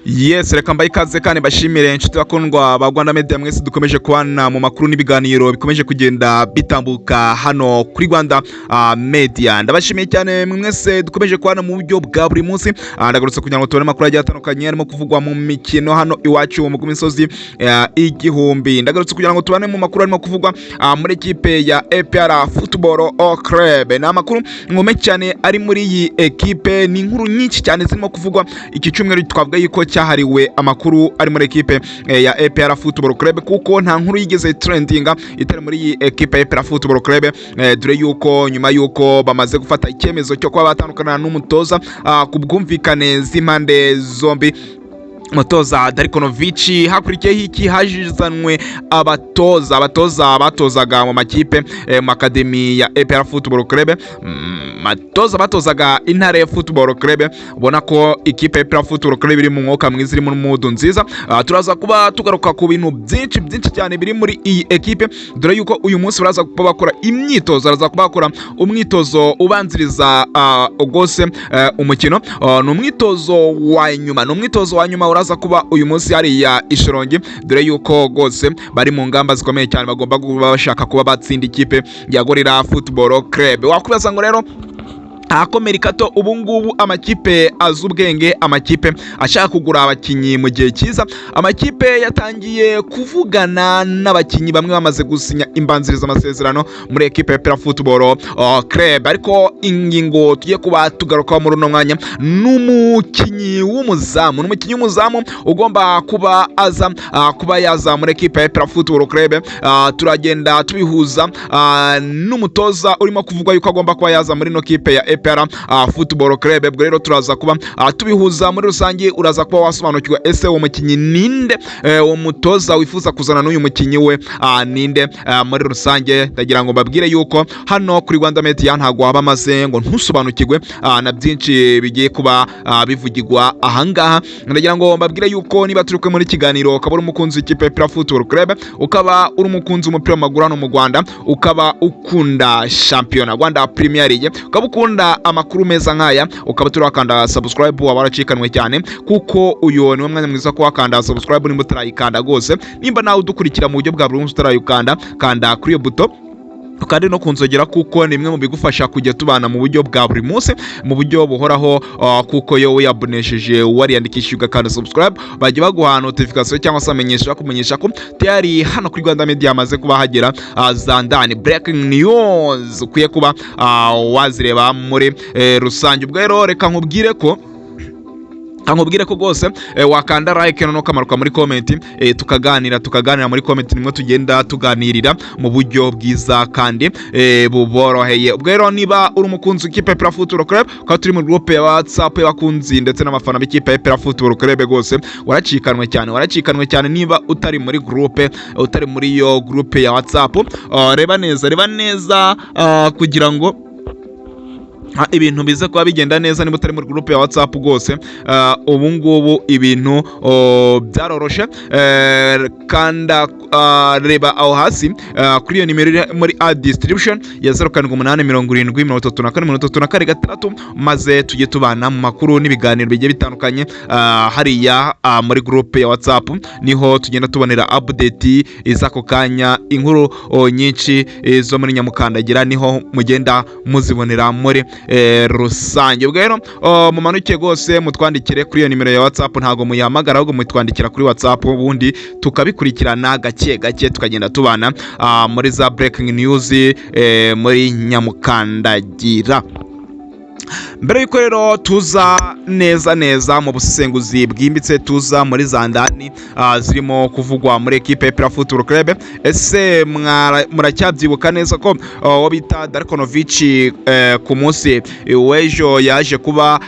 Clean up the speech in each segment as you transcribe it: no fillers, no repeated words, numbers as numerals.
Yes, reka mbaye ikaze kandi mbashimire, inshuti bakundwa ba Rwanda Media mwese dukomeje kubana mu makuru n'ibiganiro bikomeje kugenda bitambuka hano kuri Rwanda Media. Ndabashimiye cyane mwese dukomeje kubana mu buryo bwa buri munsi. Ndagarutse kugira ngo tubone amakuru agiye atandukanye arimo kuvugwa mu mikino hano iwacu mu misozi igihumbi. Ndagarutse kugira ngo tubane mu makuru arimo kuvugwa muri ekipe ya APR Football Club. Ni amakuru ngome cyane ari muri iyi ekipe, ni inkuru nyinshi cyane zirimo kuvugwa. Iki cyumweru twavuga yuko cyahariwe amakuru ari muri ekipe ya APR Football Club, kuko nta nkuru yigeze trendinga itari muri iyi ekipe ya APR Football Club, dore yuko nyuma yuko bamaze gufata icyemezo cyo kuba batandukana n'umutoza ku bwumvikane z'impande zombi, umutoza Darko Novic, hakurikiyeho iki? Hajizanwe abatoza batozaga mu makipe, mu academy ya APR Football Club, batoza batozaga Intare Football Club. Ubona ko ikipe ya APR Football Club iri mu mwuka mwiza, iri mu mood nziza. Turaza kuba tugaruka ku bintu byinshi byinshi cyane biri muri iyi ekipe, dore yuko uyu munsi baraza kuba bakora imyitozo, baraza kuba bakora umwitozo ubanziriza rwose umukino. Ni umwitozo wa nyuma, ni umwitozo wa nyuma uraza kuba uyu munsi hariya i Shyorongi, dore yuko rwose bari mu ngamba zikomeye cyane, bagomba kuba bashaka kuba batsinda ikipe ya Gorilla Football Club. Wakwibaza ngo rero ahakomera ikato ubu ngubu amakipe azi ubwenge, amakipe ashaka kugura abakinnyi mu gihe cyiza, amakipe yatangiye kuvugana n'abakinnyi bamwe bamaze gusinya imbanziriza amasezerano muri ekipe ya APR Football Club. Ariko ingingo tugiye kuba tugarukaho muri uno mwanya n'umukinnyi w'umuzamu, ni umukinnyi w'umuzamu ugomba kuba aza kuba yaza muri ekipe ya APR Football Club. Turagenda tubihuza n'umutoza urimo kuvugwa yuko agomba kuba yaza muri ino kipe ya APR Football Club. Ubwo rero turaza kuba tubihuza muri rusange, uraza kuba wasobanukirwa ese uwo mukinnyi ninde, uwo mutoza wifuza kuzana n'uyu mukinnyi we ninde muri rusange. Ndagira ngo mbabwire yuko hano kuri Rwanda Media ntabwo waba amaze ngo ntusobanukirwe na byinshi bigiye kuba bivugirwa ahangaha. Ndagira ngo mbabwire yuko niba turi kumwe muri kiganiro, ukaba uri umukunzi w'ikipe ya APR Football Club, ukaba uri umukunzi w'umupira w'amaguru hano mu Rwanda, ukaba ukunda shampiyona Rwanda Premier League, ukaba ukunda amakuru meza nk'aya, ukaba turi wakanda subscribe, waba waracikanwe cyane, kuko uyu niwo mwanya mwiza ko wakanda subscribe nimba utarayikanda rwose. Nimba nawe udukurikira mu buryo bwa buri munsi utarayikanda, kanda kuri iyo buto kandi no kunzogera, kuko ni imwe mu bigufasha kujya tubana mu buryo bwa buri munsi, mu buryo buhoraho, kuko iyo wiyabonesheje, wariyandikishije, ugakanda subscribe, bajya baguha notification cyangwa se amenyesha, bakumenyesha ko tayari hano kuri Rwanda Media hamaze kuba hagera za ndani breaking news ukwiye kuba wazireba muri rusange. Ubwo rero reka nkubwire ko rwose wakanda like, noneho ukamanuka muri comment, tukaganira muri comment, nimwe tugenda tuganirira mu buryo bwiza kandi buboroheye. Ubwo rero niba uri umukunzi w'ikipe ya APR Football Club, ukaba turi mu groupe ya WhatsApp y'abakunzi ndetse n'abafana b'ikipe ya APR Football Club, rwose waracikanwe cyane, waracikanwe cyane. Niba utari muri groupe, utari muri iyo groupe ya WhatsApp, reba neza, reba neza, kugira ngo ibintu bize kuba bigenda neza. Niba utari muri groupe ya WhatsApp rwose, ubu ngubu ibintu byaroroshe. Kanda, reba aho hasi kuri iyo nimero iri muri a description ya 0787 7034 346, maze tujye tubana mu makuru n'ibiganiro bigiye bitandukanye hariya muri groupe ya WhatsApp. Niho tugenda tubonera update z'ako kanya, inkuru nyinshi zo muri nyamukandagira niho mugenda muzibonera muri rusange. Ubwo rero mumanuke rwose mutwandikire kuri iyo nimero ya WhatsApp. Ntabwo muyihamagara, ahubwo mutwandikira kuri WhatsApp, ubundi tukabikurikirana gake gake, tukagenda tubana muri za breaking news muri nyamukandagira. Mbere y'uko rero tuza neza neza mu busesenguzi bwimbitse, tuza muri za ndani zirimo kuvugwa muri ekipe ya APR Football Club, ese muracyabyibuka neza ko uwo bita Darko Novic ku munsi w'ejo yaje kuba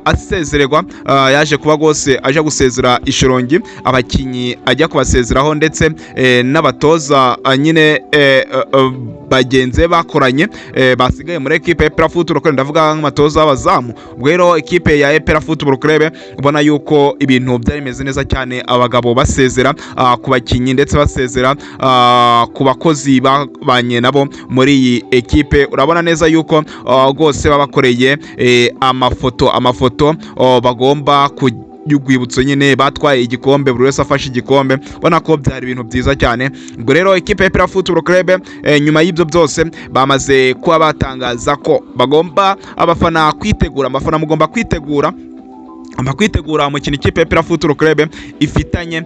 asezererwa, yaje kuba rwose aje gusezera i Shyorongi, abakinnyi ajya kubasezeraho ndetse n'abatoza nyine bagenzi bakoranye basigaye muri ekipe ya APR Football Club, ndavuga nk'amatoza w'abazamu. Ubwo rero ekipe ya APR Football Club ubona yuko ibintu byari bimeze neza cyane, abagabo basezera ku bakinnyi ndetse basezera ku bakozi babanye nabo muri iyi ekipe. Urabona neza yuko rwose babakoreye amafoto bagomba ku y'urwibutso nyine. Batwaye igikombe, buri wese afashe igikombe, ubona ko byari ibintu byiza cyane. Ubwo rero ikipe ya APR Football Club, nyuma y'ibyo byose bamaze kuba batangaza ko bagomba abafana kwitegura, abafana mugomba kwitegura, agomba kwitegura umukino ikipe ya APR Football Club ifitanye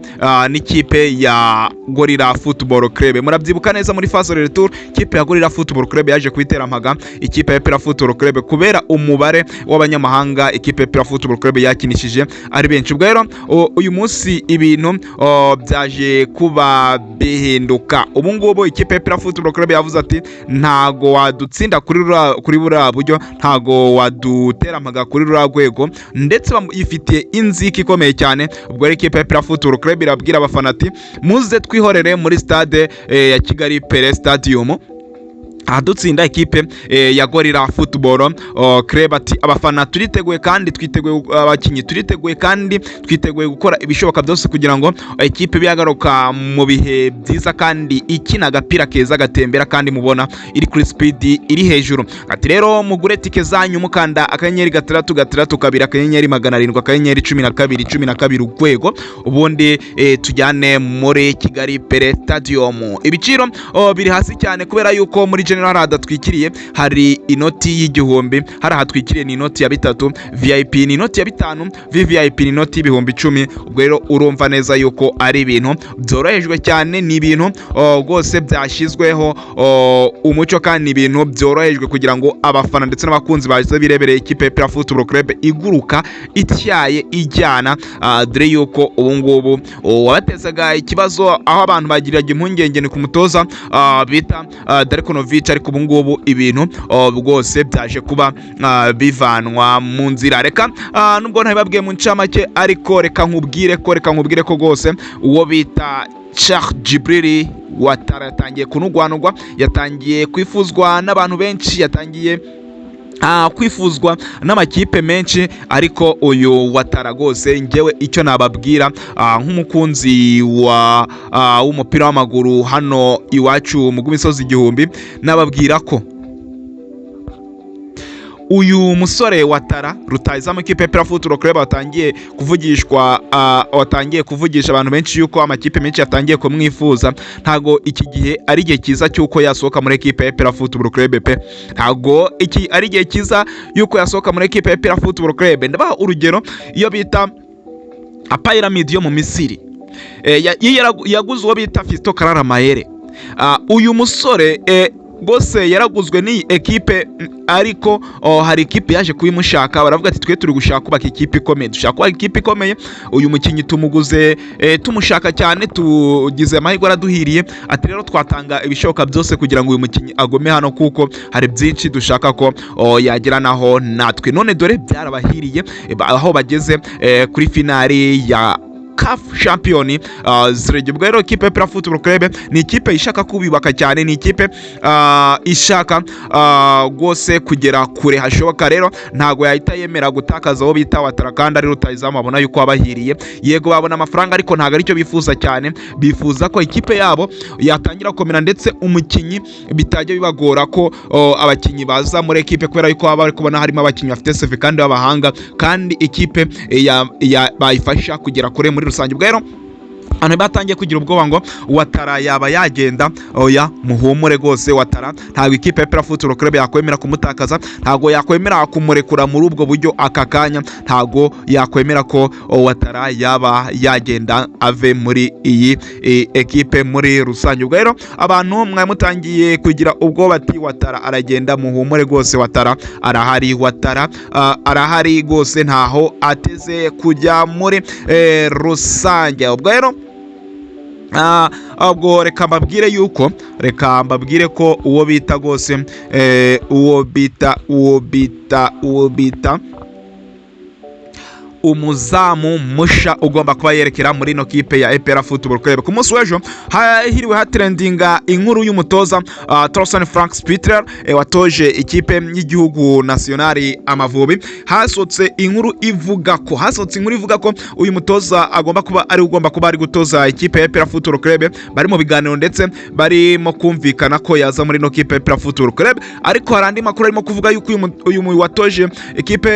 n'ikipe ya Gorilla Football Club. Murabyibuka neza, muri phase retour ikipe ya Gorilla Football Club yaje kuyitera mpaga ikipe ya APR Football Club kubera umubare w'abanyamahanga ikipe ya APR Football Club yakinishije ari benshi. Ubwo rero uyu munsi ibintu byaje kuba bihinduka. Ubu ngubu ikipe ya APR Football Club yavuze ati: "Ntago wadutsinda kuri buriya buryo, ntago wadutera mpaga kuri ruriya rwego." Ndetse ifitiye inzika ikomeye cyane. Ubwo rero ikipe ya APR Football Club irabwira abafana ati: "Muze twihorere muri stade ya Kigali Pele Stadium ahadutsinda ikipe ya Gorilla Football Club." Ati: "Abafana turiteguye kandi twiteguye, abakinnyi turiteguye kandi twiteguye gukora ibishoboka byose kugira ngo ikipe ibe yagaruka mu bihe byiza kandi ikina agapira keza gatembera kandi mubona iri kuri speed iri hejuru." Ati: "Rero mugure tike zanyu mukanda *662*700*1212#, ubundi tujyane muri Kigali Pele Stadium." Ibiciro biri hasi cyane kubera yuko muri general hadatwikiriye, hari inoti y'1000, hari ahatwikiriye ni inoti ya 3000, VIP ni inoti ya 5000, VVIP ni inoti y'10,000. Ubwo rero urumva neza yuko ari ibintu byorohejwe cyane, ni ibintu rwose byashyizweho umucyo kandi ni ibintu byorohejwe kugira ngo abafana ndetse n'abakunzi baje birebereye ikipe ya APR Football Club iguruka ityaye ijyana, dore yuko ubu ngubu wabatezaga ikibazo, aho abantu bagiraga impungenge, ni ku mutoza bita Darko Novic, ariko ubu ngubu ibintu rwose byaje kuba bivanwa mu nzira. Reka nubwo ntabibabwiye mu ncamake, ariko reka nkubwire ko rwose uwo bita Cheick Djibril Ouattara yatangiye kunugwanugwa, yatangiye kwifuzwa n'abantu benshi, yatangiye kwifuzwa n'amakipe menshi. Ariko uyu Ouattara rwose, ngewe icyo nababwira nk'umukunzi w'umupira w'amaguru hano iwacu mu rw'imisozi igihumbi, nababwira ko uyu musore Ouattara, rutahizamu ikipe ya APR Football Club, watangiye kuvugishwa, watangiye kuvugisha abantu benshi yuko amakipe menshi yatangiye kumwifuza, ntago iki gihe ari igihe cyiza cy'uko yasohoka muri ekipe ya APR Football Club pe. Ntago iki ari igihe cyiza yuko yasohoka muri ekipe ya APR Football Club. Ndabaha urugero, iyo bita Pyramids yo mu Misiri yaguze uwo bita Fiston Kalala Mayele. Uyu musore rwose yaraguzwe n'iyi ekipe, ariko hari ikipe yaje kubimushaka, baravuga ati: "Twe turi gushaka kubaka ikipe ikomeye, dushaka kubaka ikipe ikomeye. Uyu mukinnyi tumuguze tumushaka cyane, tugize amahirwe araduhiriye." Ati: "Rero twatanga ibishoboka byose kugira ngo uyu mukinnyi agome hano kuko hari byinshi dushaka ko yagira naho natwe." None dore byarabahiriye, aho bageze kuri finali ya CAF Champion League. Ubwo rero ikipe ya APR Football Club ni ikipe ishaka kubibaka cyane, ni ikipe ishaka rwose kugera kure hashoboka. Rero ntago yahita yemera gutakaza aho bita Ouattara kandi ari rutahizamu babona yuko wabahiriye. Yego babona amafaranga, ariko ntago aricyo bifuza cyane. Bifuza ko ikipe yabo yatangira gukomera ndetse umukinnyi bitajya bibagora ko abakinnyi baza muri ekipe, kubera yuko baba bari kubona harimo abakinnyi bafite CV kandi b'abahanga kandi ikipe bayifasha kugera kure muri rusange. Ubwo rero abantu batangiye kugira ubwoba ngo Ouattara yaba yagenda. Oya, muhumure rwose, Ouattara ntabwo ikipe ya APR Football Club yakwemera kumutakaza, ntabwo yakwemera kumurekura muri ubwo buryo aka kanya, ntabwo yakwemera ko Ouattara yaba yagenda ave muri iyi ekipe muri rusange. Ubwo rero abantu mwari mutangiye kugira ubwoba ati Ouattara aragenda, muhumure rwose, Ouattara arahari, Ouattara arahari rwose, ntaho ateze kujya muri rusange. Ubwo rero ubwo reka mbabwire ko uwo bita rwose uwo bita umuzamu musha ugomba kuba yerekera muri ino kipe ya APR Football Club. Ku munsi w'ejo hahiriwe hatrendinga inkuru y'umutoza Torsten Frank Spittler, watoje ikipe y'igihugu nationale Amavubi. Hasohotse inkuru ivuga ko uyu mutoza agomba kuba ari ugomba kuba ari gutoza ikipe ya APR Football Club. Bari mu biganiro ndetse barimo kumvikana ko yaza muri ino kipe ya APR Football Club. Ariko hari andi makuru arimo kuvuga yuko uyu watoje ikipe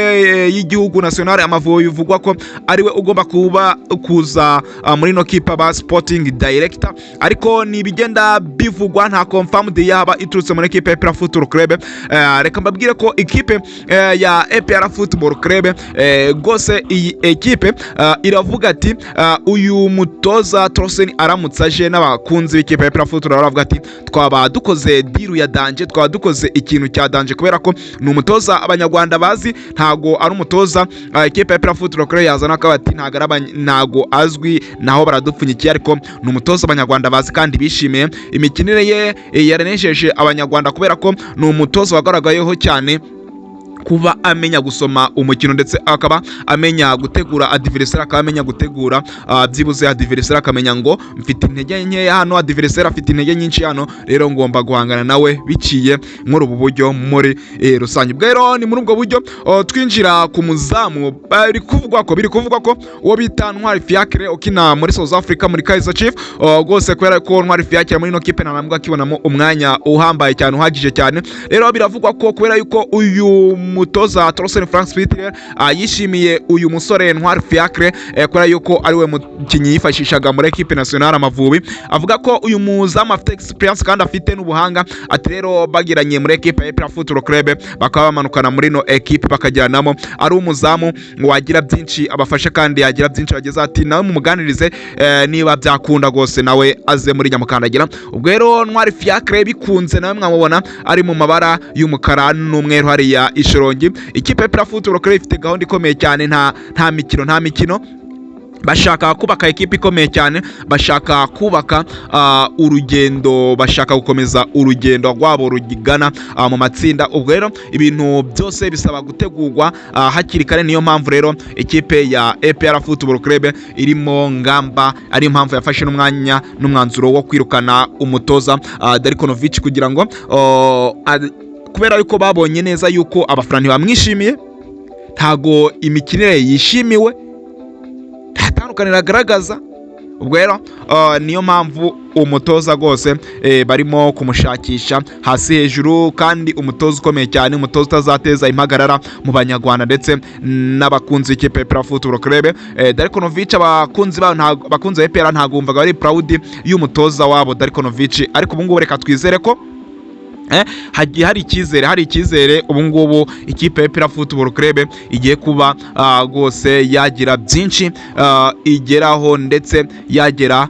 y'igihugu nationale Amavubi Bivugwa ko ariwe ugomba kuba kuza muri ino kipe aba sporting director, ariko ni ibigenda bivugwa, nta confirmed yaba iturutse muri ekipe ya APR Football Club. Reka mbabwire ko ikipe ya APR Football Club, rwose iyi ekipe iravuga ati uyu mutoza Torsten aramutse aje, n'abakunzi b'ikipe ya APR Football baravuga ati twaba dukoze deal ya danger, twaba dukoze ikintu cya danger, kubera ko ni umutoza Abanyarwanda bazi. Ntago ari umutoza ikipe ya APR Football Club yazana akaba ati ntago ari ntago azwi, naho baradupfunyikiye, ariko ni umutoza Abanyarwanda bazi kandi bishimiye imikinire ye. Yaranejeje Abanyarwanda kubera ko ni umutoza wagaragayeho cyane kuba amenya gusoma umukino, ndetse akaba amenya gutegura adversaire, akaba amenya gutegura byibuze adversaire, akamenya ngo mfite intege nkeya hano, adversaire afite intege nyinshi hano, rero ngomba guhangana nawe biciye muri ubu buryo muri rusange. Ubwo rero ni muri ubwo buryo twinjira ku muzamu. Biri kuvugwa ko uwo bita Ntwari Fiacre ukina muri South Africa muri Kaizer Chiefs, rwose kubera ko Ntwari Fiacre muri ino kipe nta nambwe akibonamo umwanya uhambaye cyane, uhagije cyane. Rero biravugwa ko kubera yuko uyu mutoza Torsten Frank Spittler yishimiye uyu musore Ntwari Fiacre, kubera yuko ari we mukinnyi yifashishaga muri equipe nationale Amavubi, avuga ko uyu muzamu afite experience kandi afite n'ubuhanga. Ati rero bagiranye muri equipe ya APR Football Club, bakaba bamanukana muri no equipe bakajyanamo, ari umuzamu wagira byinshi abafasha kandi yagira byinshi bageza. Ati nawe mumuganirize, niba byakunda rwose nawe aze muri Nyamukandagira. Ubwo rero Ntwari Fiacre bikunze nawe mwamubona ari mu mabara y'umukara n'umweru hariya Ishorongi. Ikipe ya APR Football Club ifite gahunda ikomeye cyane, nta mikino, nta mikino. Bashaka kubaka ekipa ikomeye cyane, bashaka kubaka urugendo, bashaka gukomeza urugendo rwabo rugana mu matsinda. Ubwo rero ibintu byose bisaba gutegurwa hakiri kare. Niyo mpamvu rero ikipe ya APR Football Club irimo ngamba, ariyo mpamvu yafashe n'umwanya n'umwanzuro wo kwirukana umutoza Darko Novic, kugira ngo kubera yuko babonye neza yuko abafana ntibamwishimiye, ntago imikinire yishimiwe, nta tandukaniro agaragaza. Ubwo rero niyo mpamvu umutoza rwose barimo kumushakisha hasi hejuru, kandi umutoza ukomeye cyane, umutoza utazateza impagarara mu Banyarwanda ndetse n'abakunzi b'ikipe ya APR Football Club. Darko Novic, abakunzi bayo abakunzi ba APR ntabwo bumvaga bari proud y'umutoza wabo Darko Novic, ariko ubu ngubu reka twizere ko hagiye hari icyizere. Ubu ngubu ikipe ya APR Football Club igiye kuba rwose yagira byinshi igeraho, ndetse yagera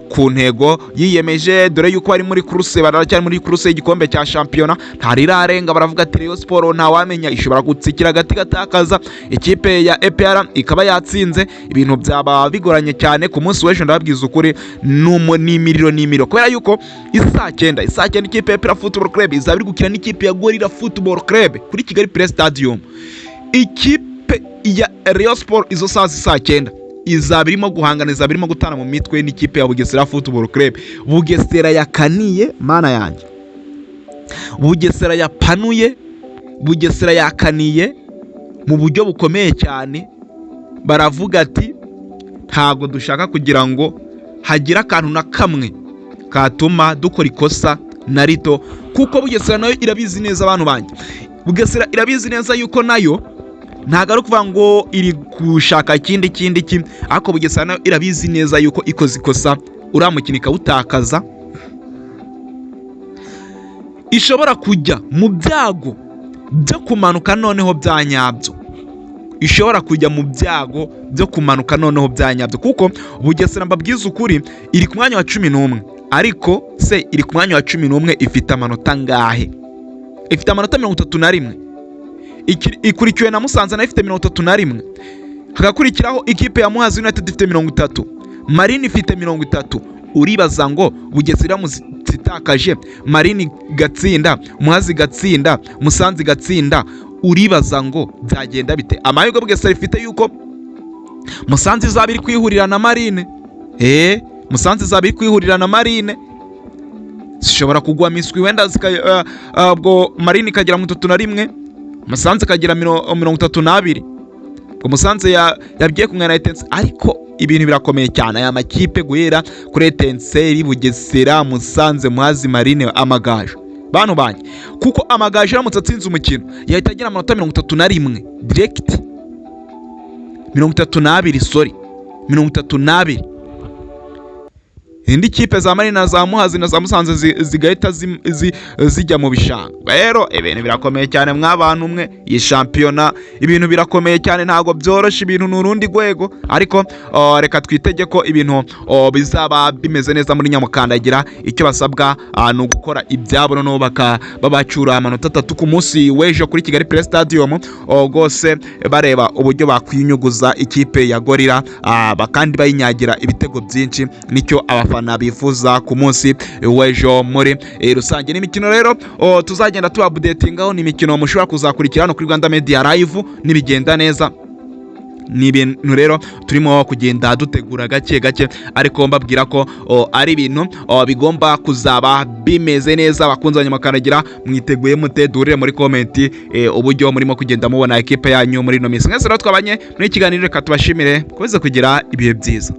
ku ntego yiyemeje, dore yuko bari muri course, baracyari muri course y'igikombe cya shampiyona, ntarirarenga. Baravuga ati Rayon Sport ntawamenya, ishobora gutsikira agati gatakaza, ikipe ya APR ikaba yatsinze, ibintu byaba bigoranye cyane. Ku munsi w'ejo, ndababwiza ukuri, ni imiriro, ni imiriro, kubera yuko isaa cyenda ikipe ya APR Football Club izaba iri gukina n'ikipe ya Gorilla Football Club kuri Kigali Pelé Stadium. Ikipe ya Rayon Sport izo saa 9 izaba irimo guhangana, izaba irimo gutana mu mitwe n'ikipe ya Bugesera Football Club. Bugesera yakaniye, mana yanjye, Bugesera yapanuye, Bugesera yakaniye mu buryo bukomeye cyane. Baravuga ati ntabwo dushaka kugira ngo hagire akantu na kamwe katuma dukora ikosa na rito, kuko Bugesera nayo irabizi neza, abantu banjye, Bugesera irabizi neza yuko nayo ntabwo ari ukuvuga ngo iri gushaka ikindi kindi kimwe, ariko Bugesera nayo irabizi neza yuko ikoze ikosa uriya mukino ikawutakaza, ishobora kujya mu byago byo kumanuka noneho bya nyabyo, ishobora kujya mu byago byo kumanuka noneho bya nyabyo, kuko Bugesera, mbabwiza ukuri, iri ku mwanya wa 11. Ariko se iri ku mwanya wa 11 ifite amanota angahe? Ifite amanota 31. Ikurikiwe na Musanze, nayo ifite 31, hagakurikiraho ikipe ya Muhazi United ifite 30, Marine ifite 30. Uribaza ngo Bugesera iramutse itakaje, Marine gatsinda, Muhazi gatsinda, Musanze gatsinda, uribaza ngo byagenda bite? Amahirwe Bugesera ifite yuko Musanze izaba iri kwihurira na Marine. Musanze izaba iri kwihurira na Marine, zishobora kugwa miswi wenda ubwo Marine ikagira 31, Musanze ikagira 32. Ubwo Musanze yagiye kumwe na Etincelles, ariko ibintu birakomeye cyane. Aya makipe guhera kuri Etincelles, Bugesera, Musanze, Muhazi, Marine, Amagaju, bantu banjye, kuko Amagaju aramutse atsinze umukino yahita agira amanota 31 direct. 32, sorry, 32. Indi kipe za Marina, za Muhazi na za Musanze zigahita zijya mu bishanga. Rero ibintu birakomeye cyane mw'abantu mwe. Iyi shampiyona ibintu birakomeye cyane, ntabwo byoroshye, ibintu ni urundi rwego. Ariko reka twitege ko ibintu bizaba bimeze neza muri Nyamukandagira. Icyo basabwa ni ugukora ibyabo, noneho babacyura amanota 3 ku munsi w'ejo kuri Kigali Play Stadium. Rwose bareba uburyo bakwinyuguza ikipe ya Gorilla, kandi bayinyagira ibitego byinshi. Nicyo abafana bifuza ku munsi w'ejo muri rusange. Ni imikino rero tuzagenda tubaupdatingaho, ni imikino mushobora kuzakurikira hano kuri Rwanda Media Live nibigenda neza. Ni ibintu rero turimo kugenda dutegura gake gake, ariko mbabwira ko ari ibintu bigomba kuzaba bimeze neza. Bakunze Abanyamakaragira, mwiteguye mute? Duhurire muri comment uburyo murimo kugenda mubona ekipe yanyu muri ino minsi. Mwese rero twabanye muri iki kiganiro, reka tubashimire, mukomeze kugira ibihe byiza.